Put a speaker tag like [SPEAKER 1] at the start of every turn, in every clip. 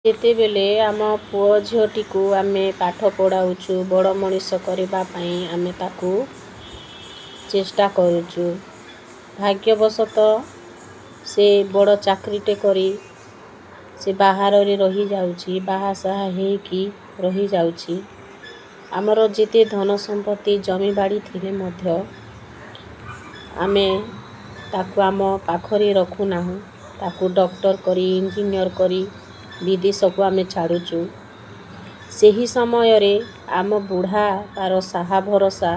[SPEAKER 1] ଯେତେବେଳେ ଆମ ପୁଅ ଝିଅଟିକୁ ଆମେ ପାଠ ପଢ଼ାଉଛୁ, ବଡ଼ ମଣିଷ କରିବା ପାଇଁ ଆମେ ତାକୁ ଚେଷ୍ଟା କରୁଛୁ, ଭାଗ୍ୟବଶତଃ ସେ ବଡ଼ ଚାକିରିଟେ କରି ସେ ବାହାରରେ ରହିଯାଉଛି, ବାହାସାହା ହେଇକି ରହିଯାଉଛି। ଆମର ଯେତେ ଧନ ସମ୍ପତ୍ତି ଜମିବାଡ଼ି ଥିଲେ ମଧ୍ୟ ଆମେ ତାକୁ ଆମ ପାଖରେ ରଖୁନାହୁଁ। ତାକୁ ଡକ୍ଟର କରି, ଇଞ୍ଜିନିୟର କରି ବିଦେଶକୁ ଆମେ ଛାଡ଼ୁଛୁ। ସେହି ସମୟରେ ଆମ ବୁଢ଼ାପାର ସାହା ଭରସା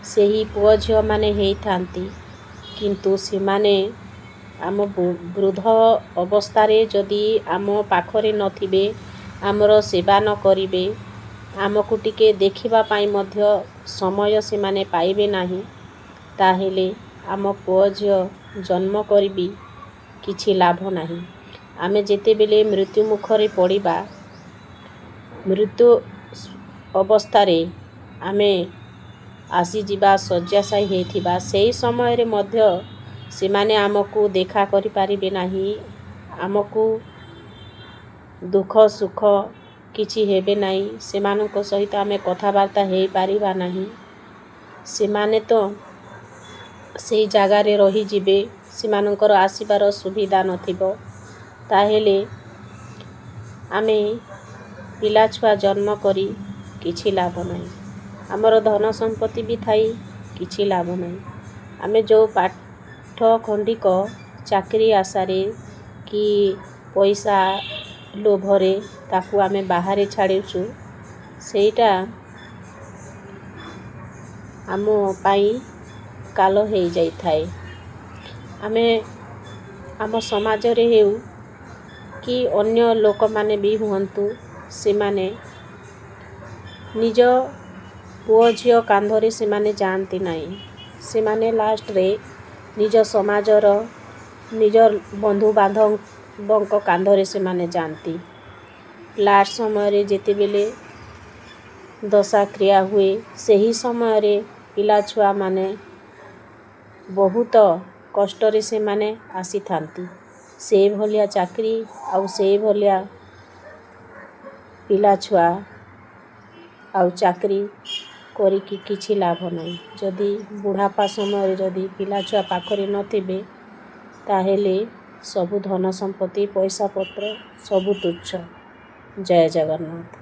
[SPEAKER 1] ସେହି ପୁଅ ଝିଅମାନେ ହେଇଥାନ୍ତି। କିନ୍ତୁ ସେମାନେ ଆମ ବୃଦ୍ଧ ଅବସ୍ଥାରେ ଯଦି ଆମ ପାଖରେ ନଥିବେ, ଆମର ସେବା ନ କରିବେ, ଆମକୁ ଟିକେ ଦେଖିବା ପାଇଁ ମଧ୍ୟ ସମୟ ସେମାନେ ପାଇବେ ନାହିଁ, ତାହେଲେ ଆମ ପୁଅ ଝିଅ ଜନ୍ମ କରିବି କିଛି ଲାଭ ନାହିଁ। ଆମେ ଯେତେବେଳେ ମୃତ୍ୟୁ ମୁଖରେ ପଡ଼ିବା, ମୃତ୍ୟୁ ଅବସ୍ଥାରେ ଆମେ ଆସିଯିବା, ଶଯ୍ୟାଶାୟୀ ହେଇଥିବା, ସେଇ ସମୟରେ ମଧ୍ୟ ସେମାନେ ଆମକୁ ଦେଖା କରିପାରିବେ ନାହିଁ, ଆମକୁ ଦୁଃଖ ସୁଖ କିଛି ହେବେ ନାହିଁ, ସେମାନଙ୍କ ସହିତ ଆମେ କଥାବାର୍ତ୍ତା ହେଇପାରିବା ନାହିଁ। ସେମାନେ ତ ସେଇ ଜାଗାରେ ରହିଯିବେ, ସେମାନଙ୍କର ଆସିବାର ସୁବିଧା ନଥିବ। ତାହେଲେ ଆମେ ପିଲାଛୁଆ ଜନ୍ମ କରି କିଛି ଲାଭ ନାହିଁ। ଆମର ଧନ ସମ୍ପତ୍ତି ବି ଥାଇ କିଛି ଲାଭ ନାହିଁ। ଆମେ ଯେଉଁ ପାଠ ଖଣ୍ଡିକ ଚାକିରି ଆଶାରେ କି ପଇସା ଲୋଭରେ ତାକୁ ଆମେ ବାହାରେ ଛାଡ଼ୁଛୁ, ସେଇଟା ଆମ ପାଇଁ କାଲ ହେଇଯାଇଥାଏ। ଆମେ ଆମ ସମାଜରେ ହେଉ କି ଅନ୍ୟ ଲୋକମାନେ ବି ହୁଅନ୍ତୁ, ସେମାନେ ନିଜ ପୁଅ ଝିଅ କାନ୍ଧରେ ସେମାନେ ଯାଆନ୍ତି ନାହିଁ। ସେମାନେ ଲାଷ୍ଟରେ ନିଜ ସମାଜର, ନିଜ ବନ୍ଧୁବାନ୍ଧବଙ୍କ କାନ୍ଧରେ ସେମାନେ ଯାଆନ୍ତି। ଲାଷ୍ଟ ସମୟରେ ଯେତେବେଳେ ଦଶାକ୍ରିୟା ହୁଏ, ସେହି ସମୟରେ ପିଲାଛୁଆମାନେ ବହୁତ କଷ୍ଟରେ ସେମାନେ ଆସିଥାନ୍ତି। ସେଇଭଳିଆ ଚାକିରି ଆଉ ସେଇଭଳିଆ ପିଲାଛୁଆ ଆଉ ଚାକିରି କରିକି କିଛି ଲାଭ ନାହିଁ। ଯଦି ବୁଢ଼ାପା ସମୟରେ ଯଦି ପିଲାଛୁଆ ପାଖରେ ନଥିବେ, ତାହେଲେ ସବୁ ଧନ ସମ୍ପତ୍ତି, ପଇସା ପତ୍ର ସବୁ ତୁଚ୍ଛ। ଜୟ ଜଗନ୍ନାଥ।